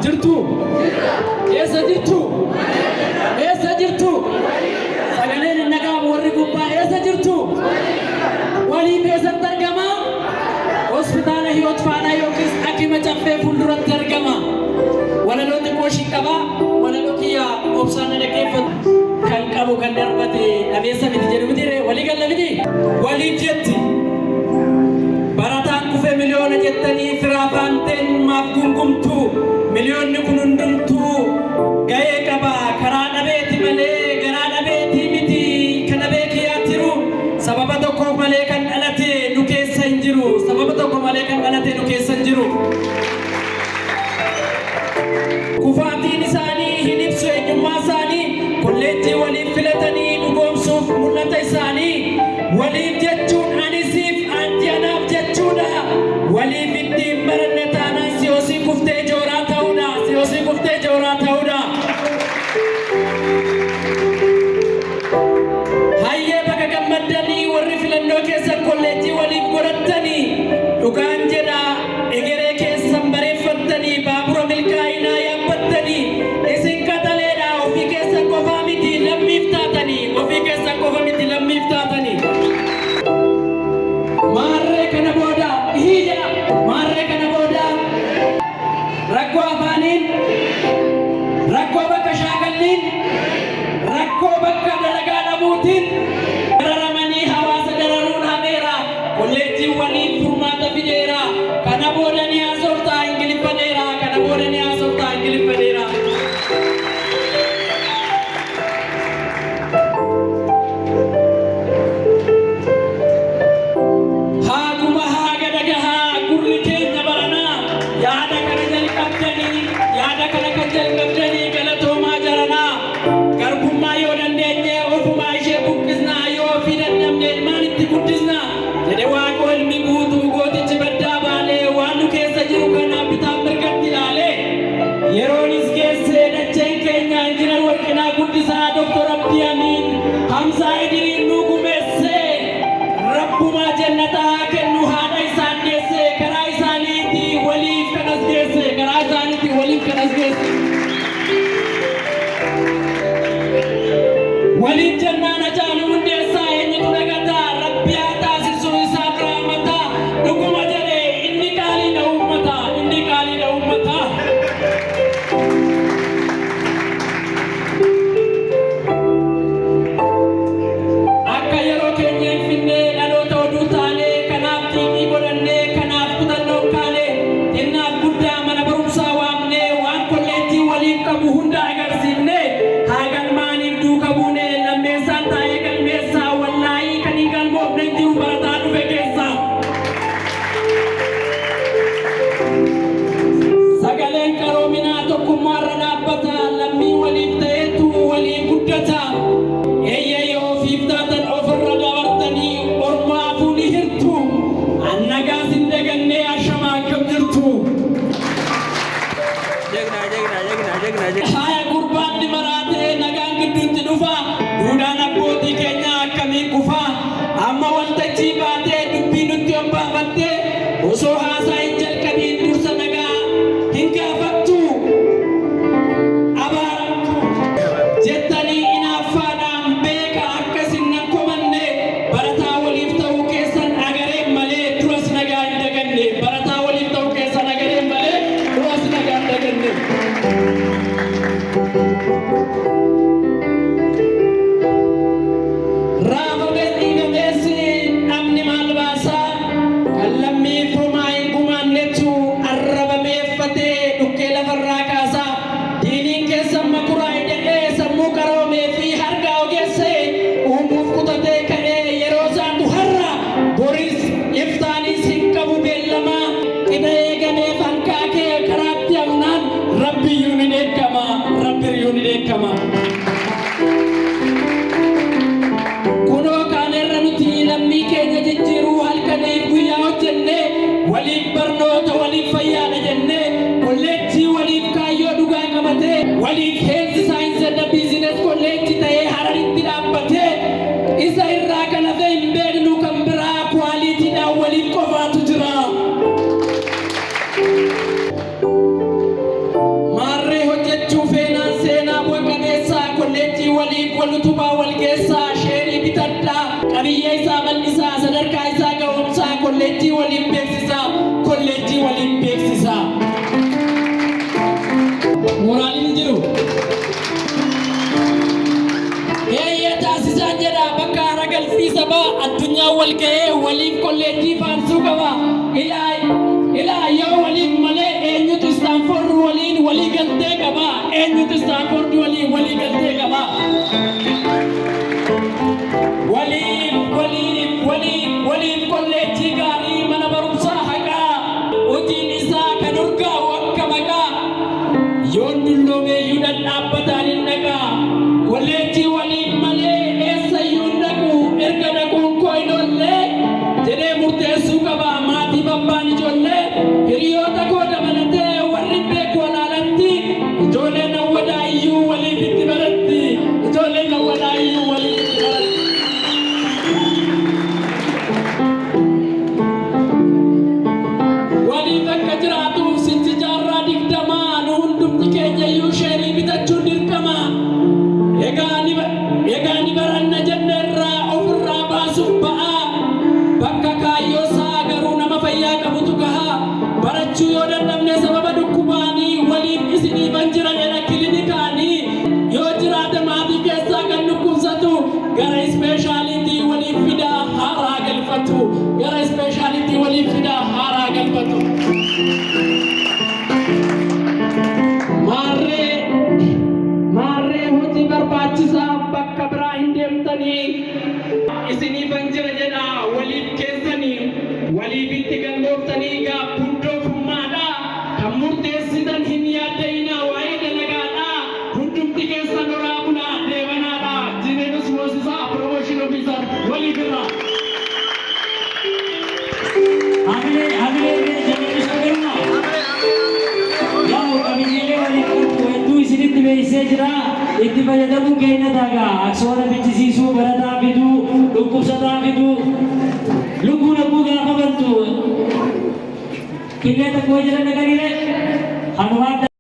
Jirtu? Eessa jirtu? Eessa jirtu? Sagaleen hin dhaga'amu warri gubbaa eessa jirtu? Waliif eessatti argama? Hospitaala Hiyoot Faanaa yookiis Akima Caffee fuulduratti argama. Walaloo xiqqoo ishiin qaba. Walaloo kiyya obsaan na dhaggeeffatu. Kan qabu kan darbate dhabeessa miti jedhu miti ree walii galla miti? Waliif jetti. Barataan kufe miliyoona jettanii firaa faanteen maaf gungumtu? Miliyoonni kun hundumtuu ga'ee qaba. Karaa dhabeeti malee garaa dhabeetii miti. Kana beeki yaa tiru. Sababa tokkoof malee kan dhalate nu keessa hin jiru. Sababa tokko malee kan dhalate nu keessa hin jiru. Kufaatiin isaanii hin ibsu eenyummaa isaanii. Kolleejjii waliif filatanii dhugoomsuuf mul'ata isaanii. Waliif jechuun ani siif anti anaaf jechuudha. Waliif ittiin baranne taanaan siyoosii kuftee jooraa ta'uudha. Siyoosii kuftee jooraa ta'uudha. Hayyee baga gammaddanii warri filannoo keessan kolleejjii waliif godhattanii dhugaan jedha egeree keessan bareeffattanii baabura milkaa'inaa yaabbattanii isin qaxaleedha ofii keessan qofaa miti lammiif taatanii ofii keessan qofa miti lammiif taatanii. Maarree kana booda ihii jedha maarree kana booda Rakkoo afaaniin, rakkoo bakka shaakalliin, rakkoo bakka dalagaa dhabuutiin dararamanii hawaasa dararuun hafeera. Kolleejjiiwwaniif furmaata fideera. Kana booda ni haasofta Ingiliffa dheeraa. Kana booda ni haasofta Ingiliffa dheeraa. Haaguma haaga dhagahaa gurri keenya baranaa yaada kana jalqabdanii yaada kana kan jalqabdanii galatoomaa jaranaa garbummaa yoo dandeenye ofumaa ishee buqqisnaa yoo ofii dadhabne ilmaan itti guddisna jedhe Waaqoo ilmi guutuu gootichi baddaa baalee waan nu keessa jiru kana bitaaf mirgatti ilaalee yeroonis geesse dacheen keenya Injinar Warqinaa Guddisaa Dr. Abdii Amiin Hamzaa Idiriin nuu gumeesse Rabbumaa jannata haa kennu haadha isaan deesse karaa isaaniiti waliif kan as geesse karaa isaaniiti waliif kan as geesse. Waliif jennaan Hacaaluu Hundeessaa eenyutu dagata Rabbi haa taasisu isaaf rahmata dhuguma jedhe inni qaaliidha uummata inni qaaliidha uummata. Akka yeroo keenya hin finne dhaloota oduu taane kanaaf xiiqii godhanne kanaaf kutannoon kaane xinnaaf guddaa mana barumsaa waamne waan kolleejjii waliif qabu hunda agarsiifne haa galmaaniif duuka buune lammeessaan taa'ee galmeessa wallaahii kan hin galmoofne hin jiru barataa dhufe keessa. Sagaleen qaroominaa tokkummaarra dhaabbata lammii waliif ta'eetu waliin guddata. Eeyyee yoo ofiif taatan ofirra dabartanii ormaafuu ni hirtu. An nagaa sin dagannee ashamaa akkam jirtu. Jegna jegna jegna jegna jegna. Haaya gurbaan ni maraatee nagaan gidduutti dhufa. Duudhaan abbootii keenyaa akkamiin kufa. Amma waltajjii baatee dubbii nutti obbaafattee osoo haasaa hin jalqabiin dursa nagaa hin gaafattu. Abaaramtu jettanii inaaffaadhaan beeka akka isin nan komanne barataa waliif ta'uu keessan agareen malee duras nagaa hin daganne barataa waliif ta'uu keessan agareen malee duras nagaa hin daganne. Raafames dhiibames dhabni maal baasa kan lammiif homaa hin gumaannetu arraba mi'eeffatee dhukkee lafarraa kaasa. Diiniin keessan makuraa ida'ee sammuu qaroomee fi hargaa ogeessee uumuuf kutatee ka'ee yeroo isaatu har'a boris iftaanis hin qabu beellama qixa eegameef hankaakee karaatti hafnaan Rabbiyyuu ni dheekkama Rabbiyyuu ni dheekkama. Kunoo kaaneerra nuti lammii keenya jijjiiruu halkaniif guyyaa hojjennee waliif barnoota waliif fayyaadha jennee kolleejjii waliif kaayyoo dhugaa qabatee waliif health science and business college ta'ee Hararitti dhaabbatee isa irraa kan hafe hin beeknu kan biraa kuwaaliitiidhaan waliif qofaatu jira. wal utubaa wal geessaa, sheerii bitadhaa, qabiyyee isaa bal'isaa, sadarkaa isaa ga'umsaa, kolleejjii waliin beeksisaa, kolleejjii waliin beeksisaa. Mooraaliin jiru. Eeyyee taasisaan jedha bakka hara galfii sabaa addunyaan wal ga'ee waliif kolleejjii faarsuu qaba. Ilaa ilaa yoo waliif malee eenyutu Stanford waliin walii galtee qaba? Eenyutu Stanford waliin walii galtee qaba? Waliif, waliif, waliif, waliif kolleejjii gaarii, mana barumsaa haqaa, hojiin isaa kan urgaa'u akka maqaa. Yoon dulloomeeyyuu dhadhaabbataan hin dhaqaa. Kolleejjii waliif malee eessayyuu hin dhaqu, erga dhaquun koo hin oollee jedhee murteessuu qaba maatiif abbaan ijoollee. Hiriyoota koo dabalatee warri beeku walaalatti, ijoolleen awwadaa iyyuu waliif itti baratti, ijoolleen awwadaa iyyuu waliif itti baratti. Waliif akka jiraatuuf sichi jaarraa 20 nu hundumti keenya iyyuu sheerii bitachuun dirqama. Egaa ni baranna jenneerraa ofirraa baasuuf ba'aa. Bakka kaayyoo isaa garuu nama fayyaa qabutu gahaa. Barachuu yoo dadhabne sababa dhukkubaanii, waliif isiniifan jira jedha kilinikaanii. Yoo jiraate maatii keessaa kan dhukkubsatu, gara ispeeshaaliitii waliif fidaa haaraa galfatu. Gara ispeeshaaliitii waliif fidaa haaraa galfatu. Maarree maarree hojii barbaachisaa bakka biraa hin deemtanii, isiniifan jira jedha waliif keessanii, waliif itti galmooftanii gaabbuun doofummaadha. Kan murteessitan hin yaadda'inaa waa'ee dalagaadha. Hundumti keessan horaa bulaa deebanaadha. Jineenus Moosisaa, Promotion Officer, waliif irraa. Hamilee hamilee jajjabeessuu galma. Yaa'u qabiyyeelee waliin qabdu hedduu isinitti beeksisee jira. Itti fayyadamuu keenya tagaa aksoona bichisiisuu, barataa fiduu, dhukkubsataa fiduu, lubbuu dhabbuu gaafa bantu killee tokko jiran dhaqaniire kanumaan.